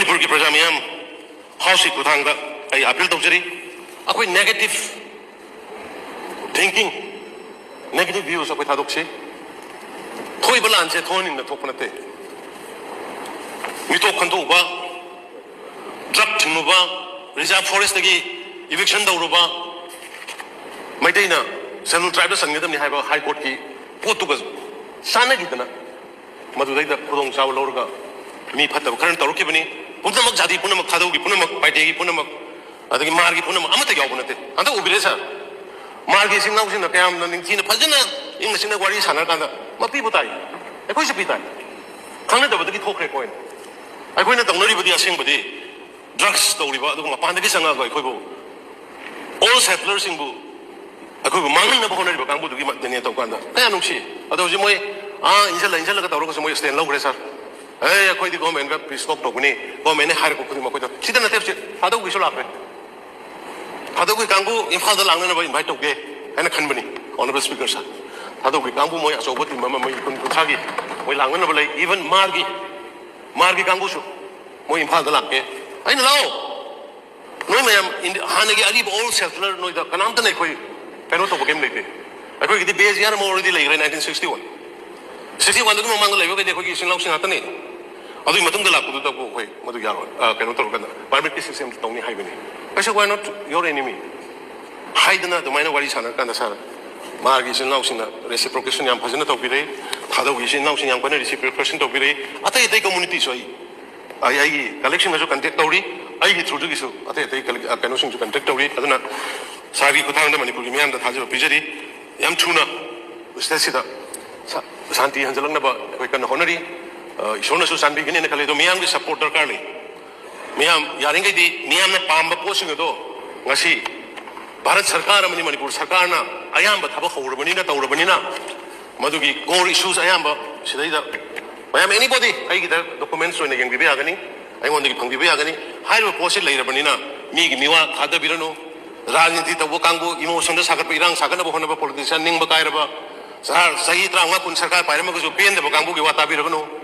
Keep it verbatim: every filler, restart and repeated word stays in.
ꯃꯅꯤꯄꯨꯔꯒꯤ ꯄ꯭ꯔꯖꯥ ꯃꯤꯌꯥꯝ, ꯍꯥꯎꯁꯀꯤ ꯈꯨꯠꯊꯥꯡꯗ ꯑꯩ ꯑꯥꯄꯤꯜ ꯇꯧꯖꯔꯤ꯫ ꯑꯩꯈꯣꯏ negative thinking, negative views ꯑꯩꯈꯣꯏ ꯊꯥꯗꯣꯛꯁꯤ꯫ ꯊꯣꯛꯏꯕ ꯂꯥꯟꯁꯦ ꯊꯣꯛꯍꯟꯅꯤꯡꯗꯅ ꯊꯣꯛꯄ ꯅꯠꯇꯦ꯫ ꯃꯤꯇꯣꯞ ꯈꯟꯗꯣꯛꯎꯕ, ꯗ꯭ꯔꯒ ꯊꯤꯡꯉꯨꯕ, ꯔꯤꯖꯥꯔꯚ ꯐꯣꯔꯦꯁꯇꯒꯤ ꯏꯚꯤꯛꯁꯟ ꯇꯧꯔꯨꯕ, ꯃꯩꯇꯩꯅ ꯁꯦꯗꯨꯜ ꯇ꯭ꯔꯥꯏꯕꯇ ꯆꯟꯒꯗꯕꯅꯤ ꯍꯥꯏꯕ ꯍꯥꯏ ꯀꯣꯔꯠꯀꯤ ꯄꯣꯠꯇꯨꯒ ꯆꯥꯟꯅꯈꯤꯗꯅ, ꯃꯗꯨꯗꯩꯗ ꯈꯨꯗꯣꯡꯆꯥꯕ ꯂꯧꯔꯒ ꯃꯤ ꯐꯠꯇꯕ ꯈꯔꯅ ꯇꯧꯔꯛꯈꯤꯕꯅꯤ꯫ ꯄꯨꯝꯅꯃꯛ, ꯖꯥꯇꯤ ꯄꯨꯝꯅꯃꯛ, ꯊꯥꯗꯧꯒꯤ ꯄꯨꯝꯅꯃꯛ, ꯄꯥꯏꯇꯦꯒꯤ ꯄꯨꯝꯅꯃꯛ, ꯑꯗꯒꯤ ꯃꯥꯔꯒꯤ ꯄꯨꯝꯅꯃꯛ ꯑꯃꯠꯇ ꯌꯥꯎꯕ ꯅꯠꯇꯦ꯫ ꯍꯟꯗꯛ ꯎꯕꯤꯔꯦ ꯁꯥꯔ, ꯃꯥꯔꯒꯤ ꯏꯆꯤꯟ ꯏꯅꯥꯎꯁꯤꯡꯅ ꯀꯌꯥꯝꯅ ꯅꯤꯡꯊꯤꯅ ꯐꯖꯅ ꯏꯪꯅ ꯆꯤꯛꯅ ꯋꯥꯔꯤ ꯁꯥꯟꯅꯔꯀꯥꯟꯗ ꯃꯄꯤꯕꯨ ꯇꯥꯏ, ꯑꯩꯈꯣꯏꯁꯨ ꯄꯤ ꯇꯥꯏ꯫ ꯈꯪꯅꯗꯕꯗꯒꯤ ꯊꯣꯛꯈ꯭ꯔꯦ ꯀꯣꯏꯅ꯫ ꯑꯩꯈꯣꯏꯅ ꯇꯧꯅꯔꯤꯕꯗꯤ ꯑꯁꯦꯡꯕꯗꯤ ꯗ꯭ꯔꯒꯁ ꯇꯧꯔꯤꯕ, ꯑꯗꯨꯒ ꯃꯄꯥꯟꯗꯒꯤ ꯆꯪꯉꯛꯑꯒ ꯑꯩꯈꯣꯏꯕꯨ ꯑꯣꯜ ꯁꯦꯇꯂꯔꯁꯤꯡꯕꯨ ꯑꯩꯈꯣꯏꯕꯨ ꯃꯥꯡꯍꯟꯅꯕ ꯍꯣꯠꯅꯔꯤꯕ ꯀꯥꯡꯕꯨꯗꯨꯒꯤ ꯃ-, ꯗꯅꯦ ꯇꯧꯀꯥꯟꯗ ꯀꯌꯥ ꯅꯨꯡꯁꯤ꯫ ꯑꯗꯣ ꯍꯧꯖꯤꯛ ꯃꯣꯏ, ꯑꯥ, ꯏꯟꯁꯤꯜꯂ ꯏꯟꯁꯤꯜꯂꯒ ꯇꯧꯔꯒꯁꯨ ꯃꯣꯏ ꯁ꯭ꯇꯦꯟ ꯂꯧꯈ꯭ꯔꯦ ꯁꯥꯔ꯫ ꯑꯦ, ꯑꯩꯈꯣꯏꯗꯤ ꯒꯣꯔꯃꯦꯟꯒ ꯄꯤꯁ ꯇꯣꯛ ꯇꯧꯒꯅꯤ, ꯒꯣꯔꯃꯦꯟꯅ ꯍꯥꯏꯔꯛꯄ ꯈꯨꯗꯤꯡꯃꯛ ꯑꯩꯈꯣꯏꯗ꯫ ꯁꯤꯗ ꯅꯠꯇꯦ ꯍꯧꯖꯤꯛ ꯊꯥꯗꯧꯒꯤꯁꯨ ꯂꯥꯛꯈ꯭ꯔꯦ꯫ ꯊꯥꯗꯧꯒꯤ ꯀꯥꯡꯕꯨ ꯏꯝꯐꯥꯜꯗ ꯂꯥꯛꯅꯅꯕ ꯏꯟꯚꯥꯏꯠ ꯇꯧꯒꯦ ꯍꯥꯏꯅ ꯈꯟꯕꯅꯤ, ꯑꯣꯅꯔꯦꯕꯜ ꯁ꯭ꯄꯤꯀꯔ ꯁꯥꯔ꯫ ꯊꯥꯗꯧꯒꯤ ꯀꯥꯡꯕꯨ ꯃꯣꯏ ꯑꯆꯧꯕ ꯇꯤꯝ ꯑꯃ, ꯃꯣꯏ ꯀꯨꯟ ꯀꯨꯟꯊ꯭ꯔꯥꯒꯤ ꯃꯣꯏ ꯂꯥꯛꯅꯅꯕ ꯂꯩ꯫ ꯏꯚꯟ ꯃꯥꯔꯒꯤ, ꯃꯥꯔꯒꯤ ꯀꯥꯡꯕꯨꯁꯨ ꯃꯣꯏ ꯏꯝꯐꯥꯜꯗ ꯂꯥꯛꯀꯦ꯫ ꯑꯩꯅ ꯂꯥꯛꯑꯣ, ꯅꯣꯏ ꯃꯌꯥꯝ ꯏꯟꯗꯤ-, ꯍꯥꯟꯅꯒꯤ ꯑꯔꯤꯕ ꯑꯣꯜ ꯁꯦꯇꯂꯔ ꯅꯣꯏꯗ ꯀꯅꯥꯝꯇꯅ ꯑꯩꯈꯣꯏ ꯀꯩꯅꯣ ꯇꯧꯕ ꯀꯩꯝ ꯂꯩꯇꯦ꯫ ꯑꯩꯈꯣꯏꯒꯤꯗꯤ ꯕꯦꯖ ꯌꯥꯔ ꯑꯃ already ꯂꯩꯈ꯭ꯔꯦ, ꯅꯥꯏꯟꯇꯤꯟ ꯁꯤꯛꯁꯇꯤ ꯋꯥꯟ꯫ ꯁꯤꯛꯁꯇꯤ ꯋꯥꯟꯗꯨꯒꯤ ꯃꯃꯥꯡꯗ ꯂꯩꯕꯈꯩꯗꯤ ꯑꯩꯈꯣꯏꯒꯤ ꯏꯆꯤꯟ ꯏꯅꯥꯎꯁꯤꯡ ꯉꯥꯛꯇꯅꯤ꯫ ꯑꯗꯨꯒꯤ ꯃꯇꯨꯡꯗ ꯂꯥꯛꯄꯗꯨꯗꯕꯨ ꯑꯩꯈꯣꯏ ꯃꯗꯨ ꯌꯥꯔꯣꯏ, ꯑ, ꯀꯩꯅꯣ ꯇꯧꯔꯀꯥꯟꯗ ꯄꯥꯔꯃꯤꯠꯀꯤ ꯁꯤꯁꯇꯦꯝ ꯇꯧꯅꯤ ꯍꯥꯏꯕꯅꯤ꯫ ꯑꯩꯁꯨ, "Why not your enemy?" ꯍꯥꯏꯗꯅ ꯑꯗꯨꯃꯥꯏꯅ ꯋꯥꯔꯤ ꯁꯥꯟꯅꯔꯀꯥꯟꯗ ꯁꯥꯔ, ꯃꯥꯒꯤ ꯏꯆꯤꯟ ꯏꯅꯥꯎꯁꯤꯡꯅ ꯔꯦꯁꯤꯄ꯭ꯔꯣꯀꯦꯁꯟ ꯌꯥꯝ ꯐꯖꯅ ꯇꯧꯕꯤꯔꯦ꯫ ꯊꯥꯗꯧꯒꯤ ꯏꯆꯤꯟ ꯏꯅꯥꯎꯁꯤꯡ ꯌꯥꯝ ꯀꯟꯅ ꯔꯦꯁꯤꯄ꯭ꯔꯣꯀꯦꯁꯟ ꯇꯧꯕꯤꯔꯦ꯫ ꯑꯇꯩ ꯑꯇꯩ ꯀꯝꯃꯨꯅꯤꯇꯤꯁꯨ ꯑꯩ ꯑꯩ, ꯑꯩꯒꯤ ꯀꯂꯤꯛꯁꯤꯡꯅꯁꯨ ꯀꯟꯇꯦꯛ ꯇꯧꯔꯤ, ꯑꯩꯒꯤ ꯊ꯭ꯔꯨꯗꯒꯤꯁꯨ ꯑꯇꯩ ꯑꯇꯩ ꯀꯂꯤꯛ-, ꯑ, ꯀꯩꯅꯣꯁꯤꯡꯁꯨ ꯀꯟꯇꯦꯛ ꯇꯧꯔꯤ꯫ ꯑꯗꯨꯅ ꯁꯥꯔꯒꯤ ꯈꯨꯠꯊꯥꯡꯗ ꯃꯅꯤꯄꯨꯔꯒꯤ ꯃꯤꯌꯥꯝꯗ ꯊꯥꯖꯕ ꯄꯤꯖꯔꯤ꯫ ꯌꯥꯝ ꯊꯨꯅ ꯁ꯭ꯇꯦꯠꯁꯤꯗ ꯁꯥ-, ꯁꯥꯟꯇꯤ ꯍꯟꯖꯤꯜꯂꯛꯅꯕ ꯑꯩꯈꯣꯏ ꯀꯟꯅ ꯍꯣꯠꯅꯔꯤ꯫ ꯑ, ꯏꯁꯣꯔꯅꯁꯨ ꯆꯥꯟꯕꯤꯒꯅꯤꯅ ꯈꯜꯂꯤ꯫ ꯑꯗꯣ ꯃꯤꯌꯥꯝꯒꯤ ꯁꯄꯣꯔꯠ ꯗꯔꯀꯥꯔ ꯂꯩ꯫ ꯃꯤꯌꯥꯝ ꯌꯥꯔꯤꯈꯩꯗꯤ ꯃꯤꯌꯥꯝꯅ ꯄꯥꯝꯕ ꯄꯣꯠꯁꯤꯡ ꯑꯗꯣ ꯉꯁꯤ ꯚꯥꯔꯠ ꯁꯔꯀꯥꯔ ꯑꯃꯗꯤ ꯃꯅꯤꯄꯨꯔ ꯁꯔꯀꯥꯔꯅ ꯑꯌꯥꯝꯕ ꯊꯕꯛ ꯍꯧꯔꯕꯅꯤꯅ, ꯇꯧꯔꯕꯅꯤꯅ, ꯃꯗꯨꯒꯤ core issues ꯑꯌꯥꯝꯕ ꯁꯤꯗꯩꯗ ꯃꯌꯥꯝ, anybody, ꯑꯩꯒꯤꯗ documents ꯑꯣꯏꯅ ꯌꯦꯡꯕꯤꯕ ꯌꯥꯒꯅꯤ, ꯑꯩꯉꯣꯟꯗꯒꯤ ꯐꯪꯕꯤꯕ ꯌꯥꯒꯅꯤ꯫ ꯍꯥꯏꯔꯤꯕ ꯄꯣꯠꯁꯤ ꯂꯩꯔꯕꯅꯤꯅ ꯃꯤꯒꯤ ꯃꯤꯋꯥ ꯊꯥꯗꯕꯤꯔꯅꯨ꯫ ꯔꯥꯖꯅꯤꯇꯤ ꯇꯧꯕ ꯀꯥꯡꯕꯨ, emotionꯗ ꯁꯥꯒꯠꯄ, ꯏꯔꯥꯡ ꯁꯥꯒꯠꯅꯕ ꯍꯣꯠꯅꯕ politician, ꯅꯤꯡꯕ ꯀꯥꯏꯔꯕ, ꯆꯍꯥ-, ꯆꯍꯤ ꯇꯔꯥꯃꯉꯥ ꯀꯨꯟ ꯁꯔꯀꯥꯔ ꯄꯥꯏꯔꯝꯃꯒꯁꯨ ꯄꯦꯟꯗꯕ ꯀꯥꯡꯕꯨꯒꯤ ꯋꯥ ꯇꯥꯕꯤꯔꯒꯅꯨ꯫